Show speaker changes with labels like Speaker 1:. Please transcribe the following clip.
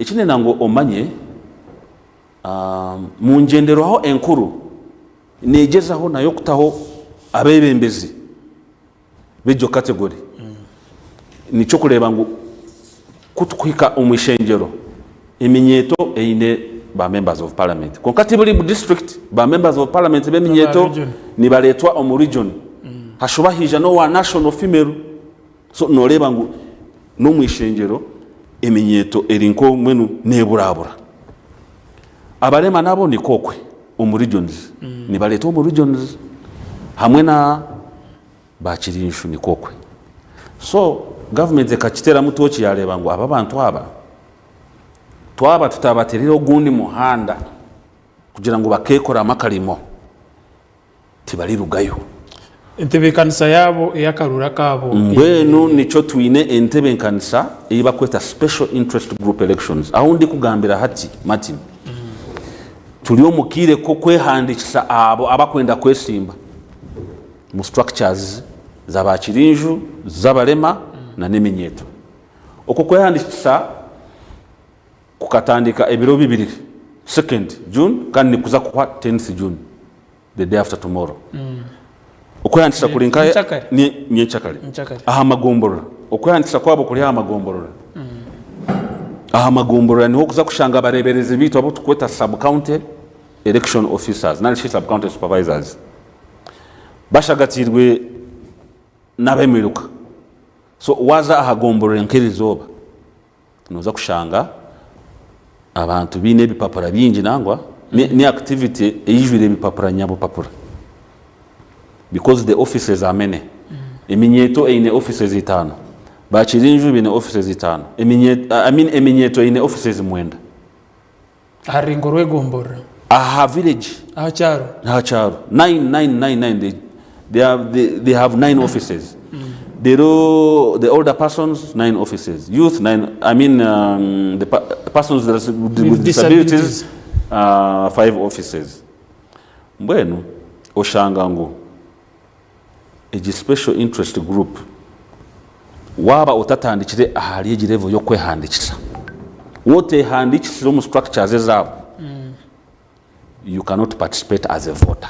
Speaker 1: Eki ndenda ngu omanye, mu ngyenderwaho enkuru neegyezaho nayo kutaho abeebembezi b'egyo category. Nikyo kureeba ngu ku tukuhika omu ishengyero, eminyeeto eine ba members of parliament. Kwonka ti buri district ba members of parliament b'eminyeeto nibareetwa omu region. Hashuba haija n'owa national female. So nooreeba ngu n'omu ishengyero eminyeeto eri nko mbwenu neeburabura. Abarema nabo nikwo okwe omu regions, nibareetwa omu regions hamwe na Baakirinshu nikwo okwe. So gavumenti ekakiteeramu tooki yaareeba ngu aba abantu aba twaba tutabateereire ogundi muhanda kugira ngu bakeekoramu akarimo, tibarirugayo.
Speaker 2: Entebeekanisa yaabo ey'akaruuru akaabo
Speaker 1: Mbwenu nikyo twine entebeekanisa ei barikweta Special Interest Group Elections. Ahu ndikugambira hati, Martin, turi omu kaire k'okwehandiikisa abo abarikwenda kwesimba omu structures za baakirinju, z'abarema n'eminyeeto. Okwo kwehandiikisa kukatandika ebiro bibiri, second June kandi nikuza kuhwa tenth June. the day after tomorrow. Okwehandiikisa kuri nka
Speaker 2: Nyenkyakare.
Speaker 1: Ni- nyenkyakare.
Speaker 2: Nyenkyakare.
Speaker 1: Aha magomborora. Okwehandiikisa kwabo kuri aha magomborora. Aha magomborora niho okuza kushanga abareeberezi baitu abu tukweta sub county election officers nari shi sub county supervisors. Bashagatiirwe n'ab'emiruka. So waaza aha gomborora nk'erizooba Noza kushanga abantu baine ebipapura bingi nangwa ni activity eijwire ebipapura nyabupapura because the offices are many. Eminyeeto eine offices itaano, bakirinju baine offices itaano, I mean eminyeeto eine offices mwenda.
Speaker 2: Aha rurengo rw'egomborora.
Speaker 1: Aha village.
Speaker 2: Aha kyaro.
Speaker 1: Aha kyaro. Nine, nine, nine, nine. They, they, have, they, they have nine offices. Rero the older persons, nine offices. Youth, nine, I mean the persons that are with, with disabilities,
Speaker 2: disabilities.
Speaker 1: Five offices. Mbwenu oshanga ngu egi special interest group waaba otatandikire ahari egi level y'okwehandiikisa, waaba oteehandiikisire omu structures ezaabo, you cannot participate as a voter.